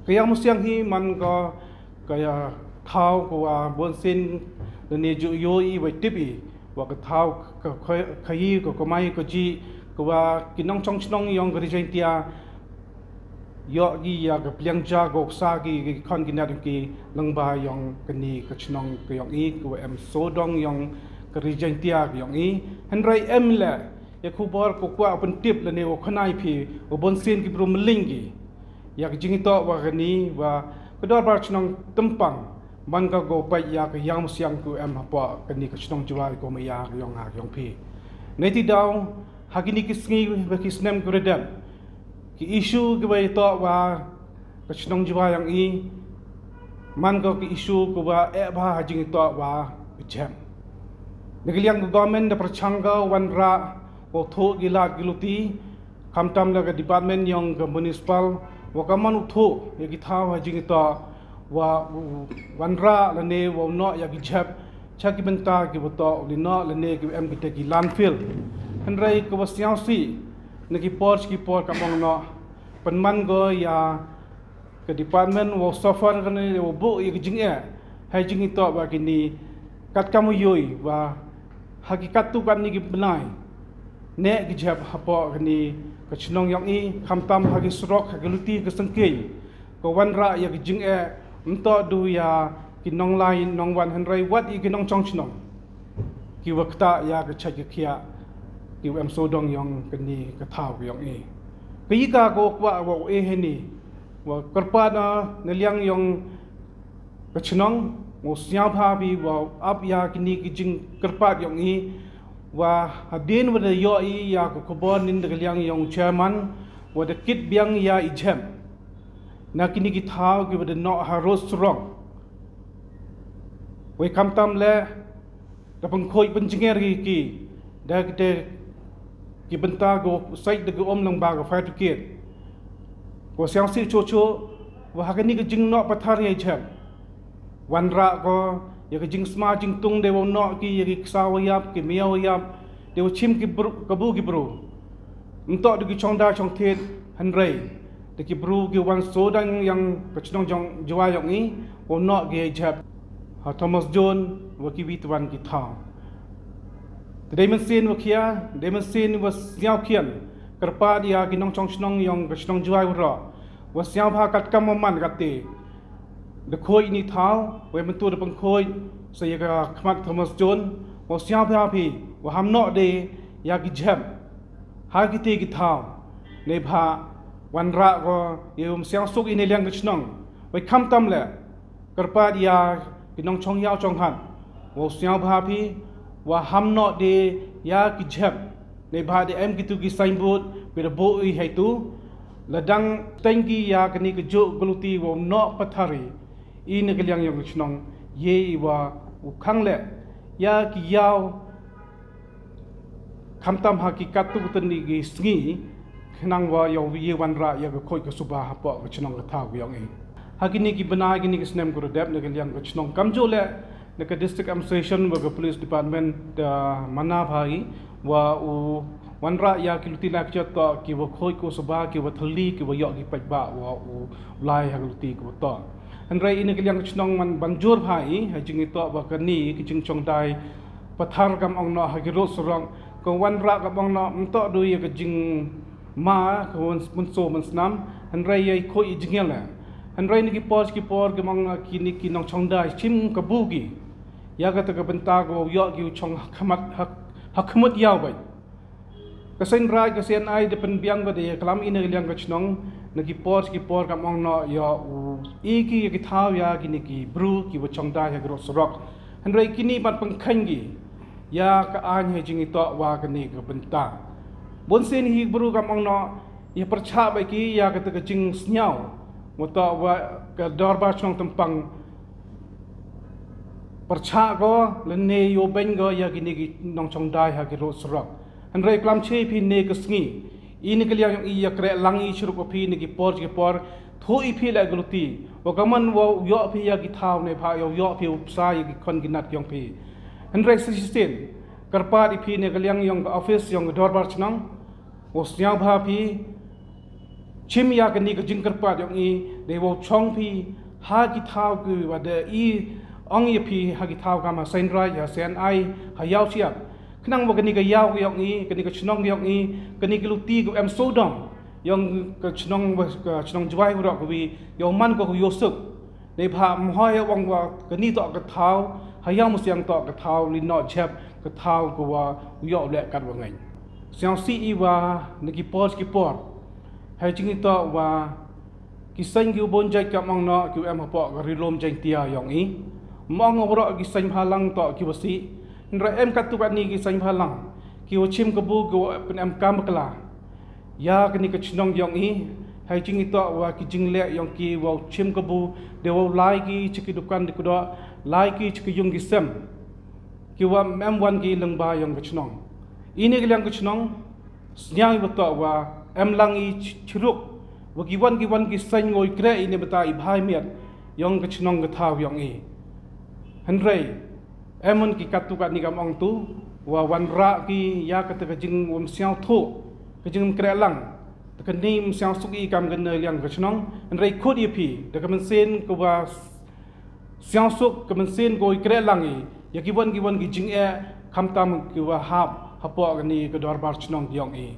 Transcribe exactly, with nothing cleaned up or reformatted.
Ka Yang Musiang hi man ko ka ya thaw ko wa bun sien da ne ju yo i wa tip i wa ka thaw ka khayi ko kamai ko ji ko wa ki nongchong chnong yong ka Ri Jaintia yoh ki ya ka pliang ja ko sa ki ki khon ki nat ki lang ba yong kani ka chnong ka yong i ko wa em sodong yong ka Ri Jaintia ka yong i. Hynrei em le ya khubor ko kwah pyntip lane wa khana i phi wa bun sien ki bru mling ki ya ka jingitoh wa kani wa ka dorbar chnong Tympang man ka ko pait ya ka Yang Musiang ko em hapoh kani ka chnong Jwai ko maya ka yong ha ka yong phi. Neiti daw ha kini ki sngi wa ki snem ko redep ki issue ki wa itoh wa ka chnong Jwai yong i man ko ki issue ko wa eh bha ha jingitoh wa jhem. Na ka liang ka government da pyrchang ka wanrah wa thoh ki lad ki luti khamtam la ka department yong ka municipal wa ka man u thoh ya ki thaw ha jingitoh wa wanrah lane wa u noh ya ki jhep cha ki bynta ki wa toh u li noh lane ki em ki te ki landfill. Hynrei ka wa sniaw si na ki por ki por ka mong noh pynman ko ya ka department wa suffer ka ne wa buh ya ka jingeh ha jingitoh wa kini kat kam u yoi wa ha ki kat tu kat ni ki bnai ne ki jhep hapoh kani ka chnong yong i khamtam ha ki surok ha ki luti ka sengkei ka wanrah ya ka jingeh mtoh du ya ki nonglai nongwan hynrei wat i ki nongchong chnong ki wa ktah ya ka chait ka khiah ki wa em sodong yong kani ka thaw ka yong i. Ka yi ka ko kwah wa u e heni wa kyrpad na liang yong ka chnong wa sniaw bha phi wa ap ya kini ki jingkyrpad yong i wa hadien wa da yoh i ya ka khubor nin da ka liang yong chairman wa da kit biang ya i jhem na kini ki thaw ki wa da noh ha road surok. Wei khamtam le da pynkhuid pynjnger ki ki da ki te ki bynta ko sait da ki um lang ba ka fire brigade. Ko siang si cho cho wa ha kani ka jingnoh pathar ya i jhem wanrah ko ya ka jingsma jingtung de wa noh ki ya ki ksa wa yap ki mia wa yap de wa chim ki bru, kabu ki bru. Mtoh da ki chong da chong thied hynrei da ki bru ki wan sodang yang ka chnong jong Jwai yong i wa noh ki ya i jhep ha Thomas John wa ki wi twan ki thaw. Te dei mynsien wa khia dei mynsien wa sniaw khian kyrpad ya ki nongchong chnong yong ka chnong Jwai waroh wa sniaw bha kat kam wa man kat te da khuid ni thaw wei myntu da pynkhuid sa ya ka khmat Thomas John wa sniaw bha phi wa ham noh de ya ki jhep ha ki te ki thaw. Neibha wanrah ko ya um siang suk i ne liang ka chnong wei khamtam le kyrpad ya ki nongchong yaw chong hat wa sniaw bha phi wa ham noh de ya ki jhep. Neibha de em ki tu ki signboard pi da buh i hei tu la dang teng ki ya kani ka juk ka luti wa noh pathar i i na ka liang yong ka chnong ye i wa u khang le ya ki yaw khamtam ha ki kat tu ka tynni ki sngi khnang wa yow ye wanrah ya ka khuid ka suba hapoh ka chnong ka thaw ka yong i. Ha kini ki bnai kini ki snem ko redep na ka liang ka chnong kamjooh le na ka district administration wa ka police department da mana bha i wa u wanrah ya ki luti la ki jot toh ki wa khuid ko suba ki wa thylli ki wa yoh ki paidbah wa u lai ha ka luti ki wa toh. Hynrei i na ka liang ka chnong man ban jur bha i ha jingitoh wa kani ki jingchongdai pathar kam ong noh ha ki road surok ka wanrah kam ong noh mtoh du ya ka jingma ka wan mynso mynsnam hynrei ya i khuid i jingel le. Hynrei na ki por ki por kam ong kini ki nongchongdai chim kabu ki ya ka ta ka bynta ka wa yoh ki u chong ha khmat ha khmut yaw bai. Ka seiñ raij ka seiñ ai da pynbiang ka da ya klam i na ka liang ka chnong na ki por ki por kam ong noh ya u i ki ya ki thaw ya kini ki bru ki wa chongdai ha ki road surok. Hynrei kini ban pynkheiñ ki ya ka aiñ ha jingitoh wa kani ka bynta. Bun sien hi bru kam ong noh ya pyrchah bai ki ya ka ta ka jingsniaw wa toh wa ka dorbar chnong Tympang pyrchah ko lane yoh beiñ ko ya kini ki nongchongdai ha ki road surok. Hynrei klam che phi ne ka sngi i na ka liang yong i ya kreh lang i chiruk phi na ki por ki por thoh i phi la ka luti wa ka man wa yoh phi ya ki thaw neibha yow yoh phi u psa ya ki khon ki nat yong phi. Hynrei sa shisien kyrpad i phi na ka liang yong ka office yong ka dorbar chnong wa sniaw bha phi chim ya kani ka jingkyrpad yong i, dei wow chong phi ha ki thaw ki wa da i ong ya phi ha ki thaw kam ha Seiñraij, ha Seiñraij, ha Yawsiap. Khnang wa kani ka yaw ka yong i, kani ka chnong ka yong i, kani ka luti ka em sodom yong ka chnong wa, ka chnong Jwai waroh kawi, yow man ko ka yosuk. Neibhah mohoi ong wa kani toh ka thaw, ha Yawmusiang toh ka thaw li noh jhep, ka thaw ka wa u yoh leh kat wa ngaiñ. Sñiawsih i wa na ki por ki por, hei jingitoh wa ki seiñ ki u boon jait kam ong noh ki u em hapoh ka Ri-loom Jaiñtia yong i. Ym ong waroh ki seiñ bhalang toh ki wa sih. Hynrei em kattu katni ki seiñ bhalang ki wa chim kabu ki wa pynemkam bakla ya kani ka chnong yong i. Hei jingitoh wa ki jingleh yong ki wow chim kabu, dei wow lai ki cha ki dukan di kdoh, lai ki cha ki yung ki sem, ki wa em wan ki lyngba yong ka chnong. Ini ka liang ka chnong, sñiaw i wa toh wa em lang i ch-, chiruk wa ki wan ki wan ki seiñ wow i kreh ini bynta i bha i miat yong ka chnong ka thaw yong i. Hynrei em wan ki kattu katni kam ong tu wa wanrah ki ya kata ka jing wa ym sñiawthuh, ka jing ym kreh lang. Te kani ym sñiawsuk i kam ka na liang ka chnong. Hynrei khut ya phi da ka mynsiem ka wa sñiawsuk, ka mynsiem ka wow i kreh lang i ya ki wan ki wan ki jingeh, khamtam ki wa hap hapoh kani ka dorbar chnong yong i.